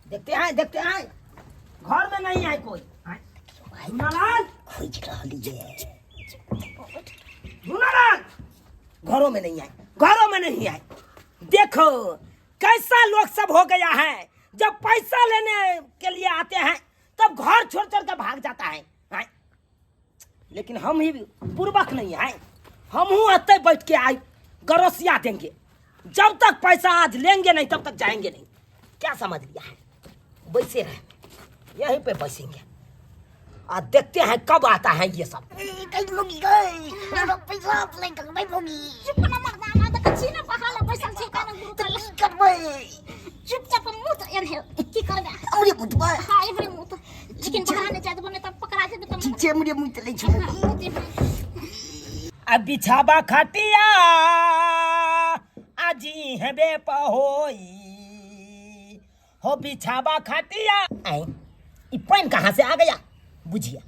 Speaker 1: देखते हैं, देखते हैं घर में नहीं है कोई। झूना लाल
Speaker 5: खोज रहलियै।
Speaker 1: झूना लाल घरों में नहीं आए, घरों में नहीं आए। देखो कैसा लोग सब हो गया है, जब पैसा लेने के लिए आते हैं तब घर छोड़ छोड़ कर भाग जाता है। हैं? लेकिन हम ही पूर्वक नहीं है, हम हूँ अतः बैठ के आए गरोसिया देंगे, जब तक पैसा आज लेंगे नहीं तब तक जाएंगे नहीं। क्या समझ लिया है, वैसे रहे यहीं पे बसेंगे और देखते हैं कब आता है ये सब।
Speaker 5: पैसा अपने करबै मौगी।
Speaker 6: चुप ना मर्दाना देखै छी ने बहाल बैसल छी कान गुरु
Speaker 5: तऽ की करबै?
Speaker 6: चुपचाप मुँह तऽ एनहे की करबै?
Speaker 5: हमरे मुतबै?
Speaker 6: हाँ एमरे मुँह तऽ, लेकिन बाहर नहि जाय देबो, नहि तऽ पकड़ा जेबै तऽ।
Speaker 5: ठीक छै, हमरे मुत लै छी।
Speaker 6: हाँ, मुँह देबै।
Speaker 1: अब बिछाबा खटिया आजी है बे पहोई हो बिछाबा खटिया। आई ई पानी कहाँ से आ गया बुझिया?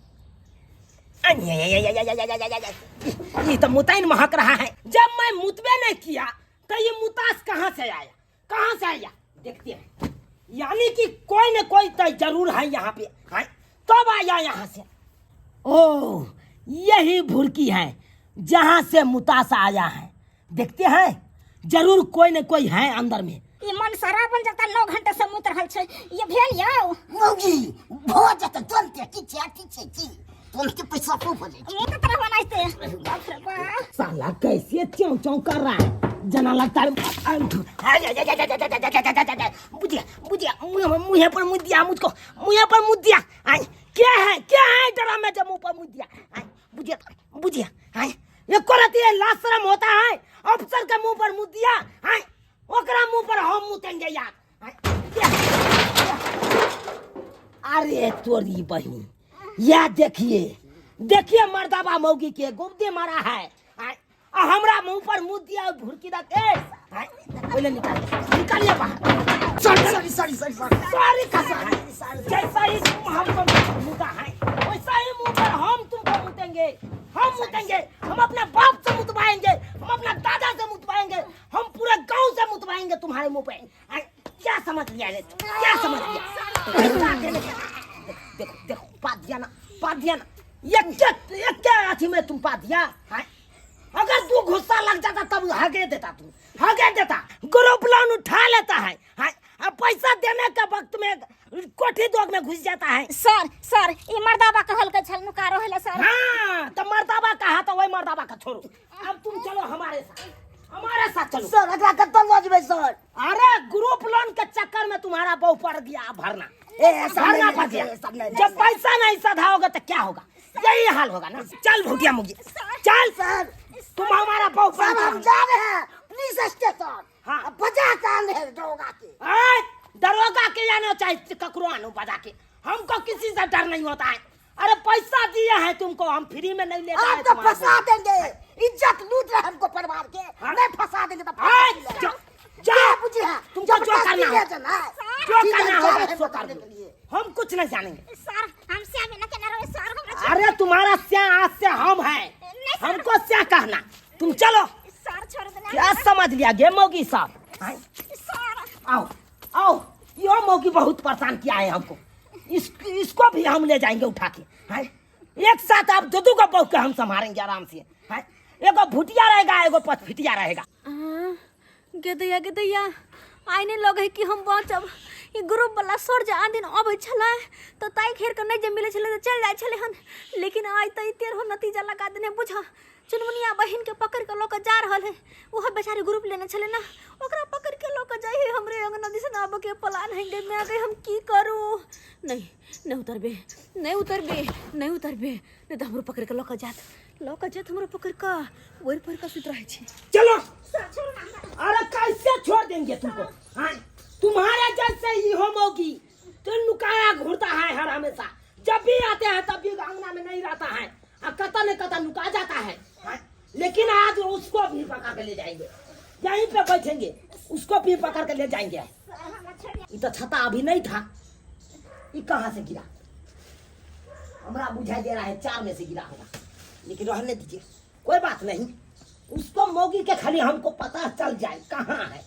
Speaker 1: ये तो मुतैन महक रहा है। जब मैं मुतबे नहीं किया तो ये मुतास कहाँ से आया, कहाँ से आया? देखते हैं, यानी कि कोई न कोई तो जरूर है यहाँ पे। है तब आया यहाँ से। ओ यही भुरकी है जहाँ से मुतास आया है। देखते हैं जरूर कोई न कोई है अंदर में।
Speaker 6: ई मन सारा बन जाता 9 घंटा से मुत रहल छै, ये भेल यौ
Speaker 5: मौगी भऽ जेतै तुरन्ते। की छै, की छै, की तुरन्ते पैसा खूब हो जाइ छै।
Speaker 6: मुत तरह बनाइते। बाप रे बाप,
Speaker 1: साला कैसे च्यों च्यों कर रहा है, जना लगता है। बुझिया बुझिया मुँह पर मुँह दिया मुझको, मुँह पर मुँह दिया। आई क्या है, क्या है डरा में जब मुँह पर मुँह दिया। आई बुझिया बुझिया, आई ये करती है लाशरम होता है अफसर के मुंह पर मुँह दिया। आई ओकरा मुंह पर हम मुतेंगे यार। अरे तोरी बहन, या देखिए देखिए मर्दाबा मौगी के गुब्दे मारा है। आ हमरा मुंह पर मुंह दिया भुरकी दा के। पहले निकाल निकालिए बाहर।
Speaker 5: Sorry sorry sorry sorry
Speaker 1: sorry कसम, जैसा ही तुम हमको मुता है वैसा ही मुंह पर हम तुमको मुतेंगे, हम मुतेंगे। हम अपना बाप से मुतवाएंगे, हम अपना दादा से मुतवाएंगे, हम पूरे गांव से मुतवाएंगे तुम्हारे मुंह पे। क्या समझ लिया रे, क्या समझ लिया? देखो देखो पा दिया ना, पा दिया ना, ये क्या अथी में तुम पा दिया है? अगर तू गुस्सा लग जाता तब हगे देता, तू हगे देता, ग्रुप लोन उठा लेता है, है? अब पैसा देने के वक्त में कोठी दोग में घुस जाता है।
Speaker 6: सर सर ई मर्दाबा कहल के छल नुका रहल सर।
Speaker 1: हाँ तो मर्दाबा कहा तो वही मर्दाबा का छोड़ो, अब तुम चलो हमारे साथ, हमारे साथ चलो।
Speaker 5: सर एकरा कतऽ लऽ जेबै सर?
Speaker 1: अरे ग्रुप लोन के चक्कर में तुम्हारा बहु पड़ गया भरना,
Speaker 5: ए
Speaker 1: भरना पड़ गया। जब पैसा नहीं सधाओगे तो क्या होगा, यही हाल होगा ना। चल भूटिया मुगी चल
Speaker 5: सर,
Speaker 1: तुम हमारा बहु
Speaker 5: सर हम जा रहे हैं पुलिस स्टेशन।
Speaker 1: हाँ
Speaker 5: बजा के आने हैं दरोगा के।
Speaker 1: दरोगा के आना चाहे ककरो आनो बजा के, हमको किसी से डर नहीं होता है। अरे पैसा दिए हैं तुमको, हम फ्री में नहीं लेते हैं।
Speaker 5: तो फंसा देंगे, इज्जत लूट रहे हमको परिवार के।
Speaker 1: हाँ?
Speaker 5: नहीं फंसा देंगे तो
Speaker 1: जा
Speaker 5: बुझिया,
Speaker 1: तुमको जो करना हो जो करना होगा सो कर दो, हम कुछ नहीं जानेंगे
Speaker 6: सर। हम श्याम ना के ना सर, हमरा
Speaker 1: अरे तुम्हारा श्या आज से हम है, हमको श्या कहना। तुम चलो
Speaker 6: सर, छोड़ देना।
Speaker 1: क्या समझ लिया गे मौगी साहब? आओ आओ, यो मौगी बहुत परेशान किया है हमको, इसको भी हम ले जाएंगे उठा के। हैं एक साथ आप दो दो को बहू के हम संभालेंगे आराम से। हैं एगो भुटिया रहेगा, एगो पचफिटिया रहेगा।
Speaker 7: गेदैया गेदैया आइ नहि लगै है कि हम बचब। ई ग्रुप वाला सर जे आन दिन अबै छलै तऽ ताहि खेर के नहि जे मिलै छलै तऽ चलि जाइ छलै हन, लेकिन आइ तऽ ई तेरहो नतीजा लगा देने। बुझ चुनमुनिया बहिन के पकड़ के लऽ के जा रहल है, ओहो बेचारी ग्रुप लेने छलै ना, ओकरा पकड़ के लऽ के जाइ है। हमरे अंगना दिसन आबऽ के प्लान है गे माय गे, हम की करू? नहीं नहीं उतरबे, नहीं उतरबे, नहीं उतरबे, नहीं तऽ हमरो पकड़ के लऽ के जात, लऽ के जात हमरो पकड़ के ओहि पर के सुति रहै छी।
Speaker 1: चलो अरे कैसे छोड़ देंगे तुमको? हाँ तुम्हारे जैसे ही हो मौगी तो नुकाया घूरता है हर हमेशा, जब भी आते हैं तब भी अंगना में नहीं रहता है, कता न कता नुका जाता है। हाँ? लेकिन आज उसको भी पकड़ के ले जाएंगे, यहीं पे बैठेंगे, उसको भी पकड़ के ले जाएंगे। ये तो छता अभी नहीं था, ये कहाँ से गिरा? हमरा बुझाई दे रहा है 4 में से गिरा होगा, लेकिन रहने दीजिए, कोई बात नहीं। उसको मौगी के खाली हमको पता चल जाए कहाँ है,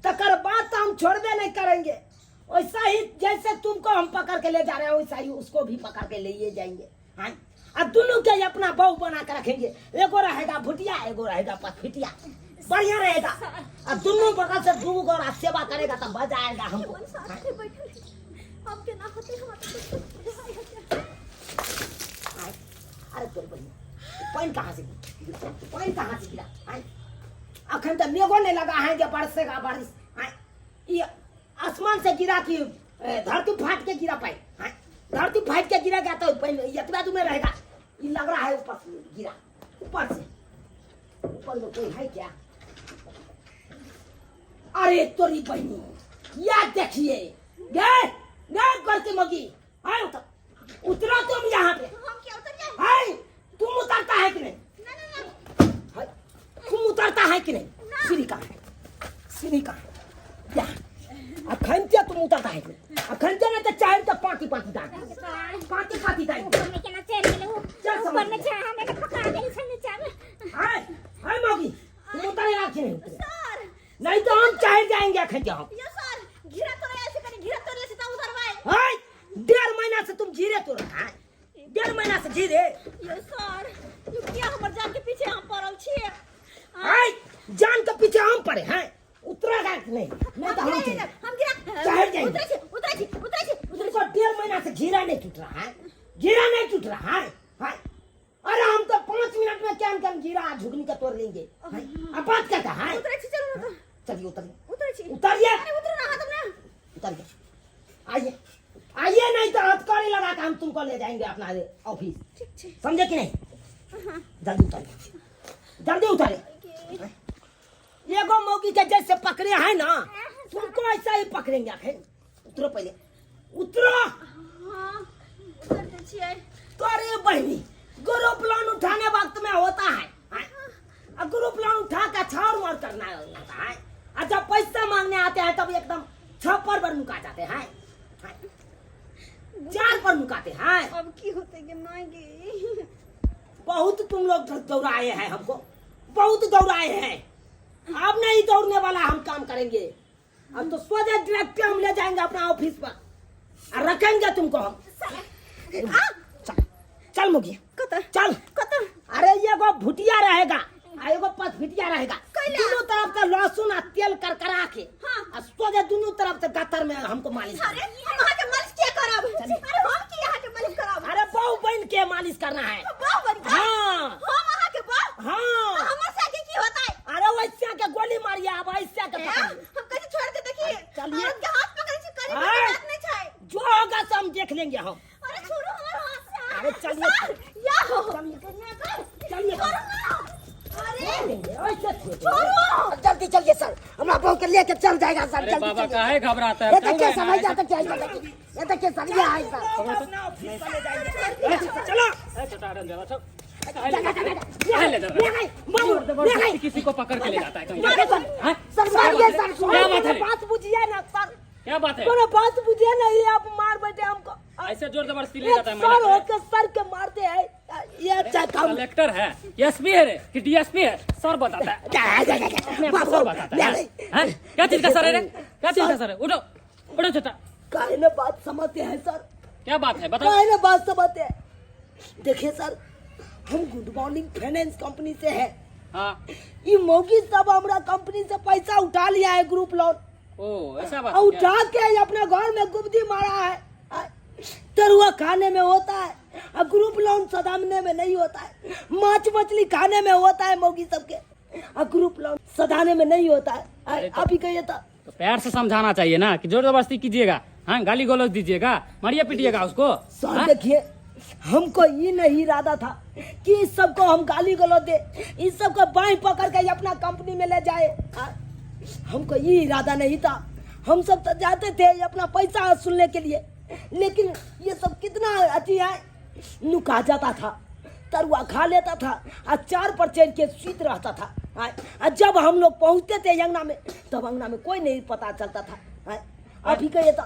Speaker 1: तकर बाद तो हम छोड़बे नहीं करेंगे। वैसा ही जैसे तुमको हम पकड़ के ले जा रहे हैं, वैसा ही उसको भी पकड़ के ले जाएंगे। हाँ, और दोनों के अपना बहू बना के रखेंगे, एगो रहेगा भुटिया, एगो रहेगा पथफिटिया, बढ़िया रहेगा। और दोनों बगल से दू गोरा सेवा करेगा तो मजा आएगा हमको। अरे तोर बहिन, पानी कहाँ से गिरा? पानी कहाँ से गिरा? अखन तो मेघो नहीं लगा है जो बरसेगा बारिश। ये आसमान से गिरा कि धरती फाट के गिरा पाए? धरती फाट के गिरा गया तो इतना दूर में रहेगा। ये लग रहा है ऊपर से गिरा, ऊपर से, ऊपर में कोई है क्या? अरे तोरी बहनी, या देखिए गए गए करके मगी। आए उतर, उतरो तुम यहाँ पे।
Speaker 3: हम क्या उतर जाए?
Speaker 1: हाय, तुम उतरता है कि नहीं?
Speaker 3: ना ना ना।
Speaker 1: हाय, तुम उतरता है कि नहीं? सीढ़ी कहाँ है? सीढ़ी कहाँ है? क्या अखन क्या तुम उतरता है कि नहीं? अखन क्या नहीं तो चाहे तो पाती पाती दाग, पाती पाती दाग।
Speaker 6: ऊपर में केना चढ़ गेलै उ?
Speaker 1: चल समझ
Speaker 6: ऊपर में
Speaker 1: गया।
Speaker 6: चढ़, हम एके पकड़ा गेल छै नीचा में।
Speaker 1: हाय हाय मौगी, तुम उतरेगा कि नहीं उतरेगा?
Speaker 3: सर
Speaker 1: नहीं तो हम चाहे जाएंगे अखन के हम।
Speaker 3: यो सर, घिरा तोड़े ऐसे करी, घिरा तोड़ले से त उतरबै।
Speaker 1: हाय, 1.5 महीना से तुम घिरे तोड़ रहा है, 1.5 महीना से घिरे।
Speaker 3: यो सर, यो किया हमर जान के पीछे हम पड़ल छिए?
Speaker 1: हाय, जान के पीछे हम पड़े हैं। उतरेगा कि नहीं? नहीं तो हम चले।
Speaker 3: हम गिरा
Speaker 1: चढ़ जाएंगे।
Speaker 3: उतरै छी, उतरै छी, उतरै छी।
Speaker 1: तुमको 1.5 महीना से घिरा नहीं टूट रहा है, घिरा नहीं टूट रहा है। हाय, अरे हम तो 5 मिनट में क्या क्या घिरा झुकनी का तोड़ लेंगे। हाय, अब बात क्या है?
Speaker 3: उतरै छी, चलू ना तो।
Speaker 1: चलिए उतरिए,
Speaker 3: उतरै छी,
Speaker 1: उतरिए।
Speaker 3: अरे उतरू ना हाथ में।
Speaker 1: उतरिए, आइए आइए, नहीं तो हथकड़ी लगा के हम तुमको ले जाएंगे अपना ऑफिस।
Speaker 3: ठीक छै।
Speaker 1: समझे कि नहीं? जल्दी उतरिए, जल्दी उतरिए। एगो मौगी के जैसे पकड़े हैं ना, तुमको ऐसा ही पकड़ेंगे। आखिर उतरो, पहले उतरो।
Speaker 3: हां, उतर दै छियै।
Speaker 1: तो अरे बहनी, ग्रुप लोन उठाने वक्त में होता है, और ग्रुप लोन उठा के छाड़ मार करना होता है, और जब पैसा मांगने आते हैं तब एकदम छप्पर पर मुका जाते हैं, 4 पर मुकाते हैं।
Speaker 3: अब की होते गे मांगे?
Speaker 1: बहुत तुम लोग दौड़ाए हैं हमको, बहुत दौड़ाए हैं। अब नहीं दौड़ने वाला हम काम करेंगे। अब तो सोझे डायरेक्ट हम ले जाएंगे अपना ऑफिस पर और रखेंगे तुमको हम। चल चल मुगी,
Speaker 3: कत
Speaker 1: चल
Speaker 3: कत?
Speaker 1: अरे एगो भुटिया रहेगा आ एगो पचफिटिया रहेगा, दोनों तरफ से लहसुन आ तेल करकरा के।
Speaker 3: हाँ।
Speaker 1: आ सोझे दोनों तरफ से गतर में हमको मालिश।
Speaker 3: अरे हम अहाँ के मालिश किया करब? अरे हम की अहाँ के मालिश करब?
Speaker 1: अरे बहु बन के मालिश करना है।
Speaker 3: बहु बन के?
Speaker 1: हाँ।
Speaker 3: हम अहाँ के बहु?
Speaker 1: हाँ।
Speaker 3: हमर से की होता है?
Speaker 1: अरे वैसा के गोली मारिए, अब ऐसा के पकड़िए।
Speaker 3: हम कैसे छोड़ के देखिए?
Speaker 1: चलिए।
Speaker 3: औरत के हाथ पकड़े छी, कहीं
Speaker 1: हाँ।
Speaker 3: बात नहीं छै।
Speaker 1: जो होगा सब हम देख लेंगे हम।
Speaker 3: अरे छोड़ो हमर हाथ से।
Speaker 1: अरे चलिए।
Speaker 3: सर, या हो।
Speaker 1: चलिए।
Speaker 3: छोड़ो ना। अरे
Speaker 1: ऐसे छोड़ो।
Speaker 3: छोड़ो।
Speaker 5: जल्दी चलिए सर, हमरा बहू के लेके चल जाएगा सर।
Speaker 8: अरे
Speaker 5: जल्दी
Speaker 8: बाबा
Speaker 5: चलिए।
Speaker 8: काहे घबराता है?
Speaker 5: ये
Speaker 8: चल
Speaker 5: देखिए
Speaker 8: रहे
Speaker 5: सर,
Speaker 8: हैं ना,
Speaker 5: ये देखिए, ये देखिए, ये देखिए सर, ये है सर।
Speaker 1: अपना ऑफिस पर ले जाएंगे। चलो।
Speaker 8: ऐसे छोटा रन जरा, चल।
Speaker 1: ये ले, ले गए, मारो, ले गए।
Speaker 8: किसी को पकड़ के ले जाता है कहीं।
Speaker 5: मारिए सर,
Speaker 8: हाँ?
Speaker 5: सर मारिए सर।
Speaker 8: क्या बात है?
Speaker 1: बात बुझिए ना सर,
Speaker 8: क्या बात है?
Speaker 1: कोनो बात बुझिए नहीं, आप मार बैठे हमको।
Speaker 8: ऐसे जोर जबरदस्ती ले
Speaker 1: एक
Speaker 8: जाता है
Speaker 1: सर
Speaker 8: महिला को।
Speaker 1: होकर सर के मारते हैं, ये अच्छा काम।
Speaker 8: कलेक्टर है, एसपी है रे कि डीएसपी है? सर बताता है,
Speaker 5: जा, जा, जा, जा।
Speaker 8: अपने आप को सर बताता है। हैं? क्या चीज का सर है रे? क्या चीज का सर है? उठो उठो छोटा।
Speaker 1: काहे ना बात समझते हैं सर,
Speaker 8: क्या बात है बताओ?
Speaker 1: काहे ना बात समझते हैं। देखिए सर, हम गुड मॉर्निंग फाइनेंस कंपनी से है।
Speaker 8: हाँ।
Speaker 1: ये मौगी सब हमारा कंपनी से पैसा उठा लिया है ग्रुप लोन।
Speaker 8: ओ ऐसा बात
Speaker 1: और
Speaker 8: है क्या?
Speaker 1: उठा के अपने घर में गुब्दी मारा है। तरुआ खाने में होता है और ग्रुप लोन सदाने में नहीं होता है। माछ मछली खाने में होता है मौगी सबके, और ग्रुप लोन सदाने में नहीं होता है।
Speaker 8: अरे
Speaker 1: आप ही कहिए था।
Speaker 8: तो प्यार से समझाना चाहिए ना कि जोर जबरदस्ती कीजिएगा, हाँ गाली गलौज दीजिएगा, मारिए पीटिएगा उसको।
Speaker 1: सर
Speaker 8: हाँ?
Speaker 1: देखिए, हमको ये नहीं इरादा था कि इस सबको हम गाली गलौज दे, इस सबको बाएं पकड़ के अपना कंपनी में ले जाए। हमको ये इरादा नहीं था। हम सब तो जाते थे अपना पैसा वसूलने के लिए, लेकिन ये सब कितना अति है नुका जाता था तरुआ खा लेता था आ चार पर चढ़ के सूत रहता था। आ जब हम लोग पहुंचते थे अंगना में तब अंगना में कोई नहीं पता चलता था। अभी कहिए तो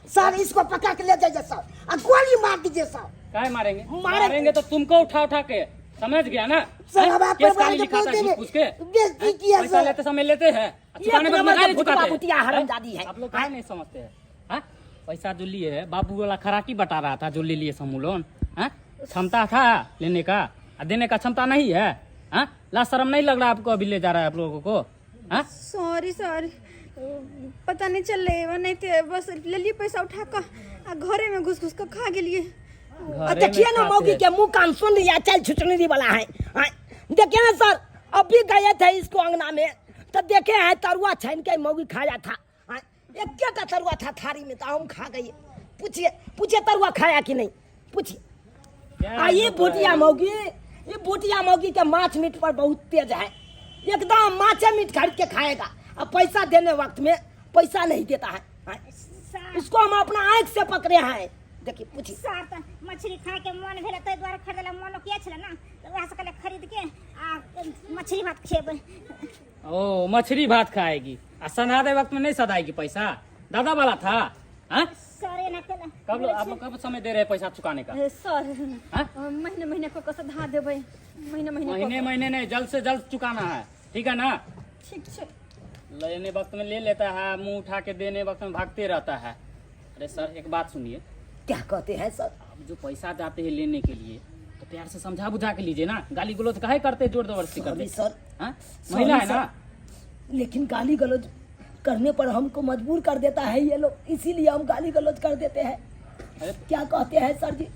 Speaker 5: सर इसको पकड़ के ले जाइए सर, आ गोली मार दीजिए सर।
Speaker 8: काहे मारेंगे?
Speaker 1: मारेंगे।
Speaker 8: मारेंगे तो तुमको उठा उठा के, समझ गया ना?
Speaker 5: सर,
Speaker 8: हैं?
Speaker 5: हम आपको
Speaker 8: केस काली
Speaker 5: मारेंगे,
Speaker 8: लिखाता है
Speaker 5: बोलते
Speaker 8: झूठ फूस के।
Speaker 5: बेइज्जती किया
Speaker 8: पैसा
Speaker 5: सर।
Speaker 8: लेते समय लेते हैं,
Speaker 1: एक
Speaker 8: चुकाने पर
Speaker 1: नंबर
Speaker 8: मजा
Speaker 1: के
Speaker 8: नहीं चुकाते।
Speaker 1: भुतवा भुतिया हरामजादी है।
Speaker 8: आप लोग काहे नहीं समझते हैं? हाँ? पैसा जो लिए है बाबू वाला खराकी बटा रहा था, जो ले लिए समूह लोन। हाँ? क्षमता था लेने का, आ देने का क्षमता नहीं है। हाँ? ला शर्म नहीं लग रहा आपको अभी ले जा रहा है आप लोगों को? हाँ?
Speaker 3: सॉरी सर, पता नहीं चल रहे, नहीं थे बस ले लिए पैसा उठा कर आ घरे में घुस घुस कर खा गेलिए।
Speaker 8: घरे
Speaker 1: देखिए
Speaker 8: में
Speaker 1: ना
Speaker 8: खाते
Speaker 1: मौगी
Speaker 8: हैं।
Speaker 1: के मुंह कान सुन लिया, चल छुचनी वाला है। हाँ, देखिए ना सर, अभी गए थे इसको अंगना में तो देखे हैं तरुआ छान के मौगी खाया था। हाँ, एक का तरुआ था थारी में तो हम खा गए। पूछिए पूछिए तरुआ खाया कि नहीं, पूछिए।
Speaker 8: क्या
Speaker 1: आ ये
Speaker 8: लोग
Speaker 1: भुटिया
Speaker 8: है?
Speaker 1: मौगी, ये भुटिया मौगी के माछ मीट पर बहुत तेज है, एकदम माछे मीट खरीद के खाएगा। अब पैसा देने वक्त में पैसा नहीं देता है। हाँ, इसको हम अपना आंख से पकड़े हैं। देखिए पूछिए।
Speaker 6: सर तऽ मछली खायके मन भेलै ताहि दुआरे खरीदले, मनो किया छलै ने तऽ वएह से कहलियै खरीद के आ मछली भात खेबै।
Speaker 8: ओ मछली भात खाएगी आ सनादे वक्त में नहीं सदाएगी पैसा। दादा वाला था। हाँ?
Speaker 6: सर एना केला।
Speaker 8: कब आप लोग कब समय दे रहे हैं पैसा चुकाने का?
Speaker 7: सर
Speaker 8: हाँ?
Speaker 7: महीने महीने कऽ कऽ सधा देबै, महीने महीने कऽ
Speaker 8: महीने
Speaker 7: कऽ।
Speaker 8: महीने नहीं, जल्द से जल्द चुकाना है, ठीक है ना?
Speaker 7: ठीक छै।
Speaker 8: लेने वक्त में ले लेता है, मुंह उठा के देने वक्त में भागते रहता है। अरे सर एक बात सुनिए।
Speaker 1: क्या कहते हैं सर?
Speaker 8: अब जो पैसा जाते हैं लेने के लिए तो प्यार से समझा बुझा के लीजिए ना, गाली गलौज काहे करते, जोर जबरदस्ती करते?
Speaker 1: Sorry sir.
Speaker 8: हाँ?
Speaker 1: सॉरी
Speaker 8: महिला है ना।
Speaker 1: सर। लेकिन गाली गलौज करने पर हमको मजबूर कर देता है ये लोग, इसीलिए हम गाली गलौज कर देते हैं।
Speaker 8: अरे
Speaker 1: क्या कहते हैं सर जी?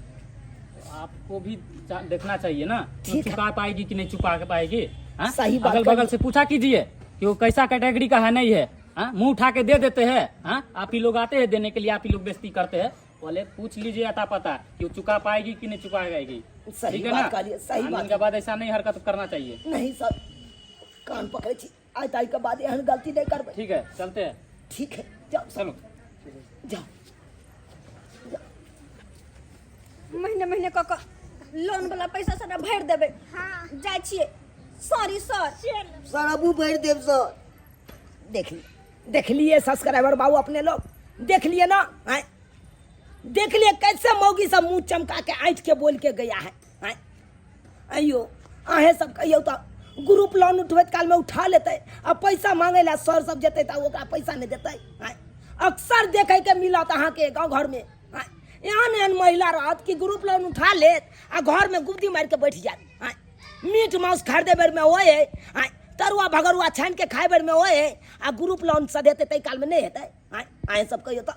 Speaker 8: आपको भी देखना चाहिए ना,
Speaker 1: ठीक है।
Speaker 8: चुका पाएगी कि नहीं चुका पाएगी। हाँ?
Speaker 1: सही बात
Speaker 8: अगल
Speaker 1: कर-
Speaker 8: बगल से पूछा कीजिए कि वो कैसा कैटेगरी का है नहीं है। हाँ? मुंह उठा के दे देते हैं। हाँ? आप ही लोग आते हैं देने के लिए, आप ही लोग बेइज्जती करते हैं। बोले पूछ लीजिए अता पता कि वो चुका पाएगी कि नहीं चुका पाएगी।
Speaker 1: सही
Speaker 8: ठीक है
Speaker 1: बात
Speaker 8: ना?
Speaker 1: कहलिए, सही
Speaker 8: कानून
Speaker 1: बात।
Speaker 8: के बाद ऐसा नहीं हरकत करना चाहिए।
Speaker 1: नहीं सर, कान पकड़े छी, आइ ताइ के बाद एहन गलती नहीं करबै।
Speaker 8: ठीक है चलते हैं।
Speaker 1: ठीक है जाओ सर,
Speaker 8: चलो
Speaker 1: जाओ।
Speaker 7: महीने महीने कऽ कऽ लोन वाला पैसा सबटा भरि देबै।
Speaker 6: हाँ।
Speaker 7: जाइ छियै। Sorry sir.
Speaker 5: सर अबू भरि देब सर।
Speaker 1: देख लिए, देख लिए सब्सक्राइबर बाबू अपने लोग देख लिए ना? आय देख लिए कैसे मौगी सब मुंह चमका के ऐंठ के बोल के गया है। आय अयो अहें सब कहियौ तऽ ग्रुप लोन उठबैत काल में उठा लेतै आ पैसा मांगे ला सर सब जेतै तऽ ओकरा पैसा नहीं देतै। आय अक्सर देखे के मिलत अहाँके गाँव घर में। आय एहन एहन महिला रहत कि ग्रुप लोन उठा लेत आ घर में गुब्दी मारि के बैठ जायत। आय मीट मांस खरीदे बेर में होए है, आय तरुआ भगरुआ छानि के खाए बेर में होए है आ ग्रुप लोन सधेतै ताहि काल में नहीं हेतै। आय अहें सब कहियौ तऽ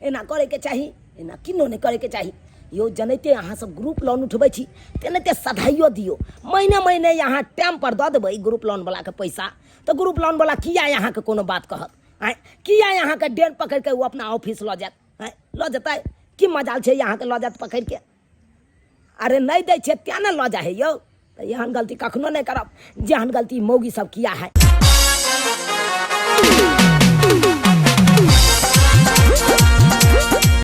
Speaker 1: एना करैके चाही, एना किनो नहि करैके चाही। यौ जनैते अहाँ सब ग्रुप लोन उठबै छी तेनाहिते सधाइयो दियौ, महीने महीने अहाँ टाइम पर दऽ देबै ग्रुप लोन वला के पैसा तऽ ग्रुप लोन वला किया अहाँके कोनो बात कहत? आँय किया अहाँके डेन पकड़ि के ओ अपना ऑफिस लऽ जायत? आँय लऽ जेतै? की मजाल छै अहाँके लऽ जायत पकड़ि के? अरे नहि दै छै तेँ ने लऽ जाइ है यौ। तऽ एहन गलती कखनो नहि करब जेहन गलती मौगी सब किया है।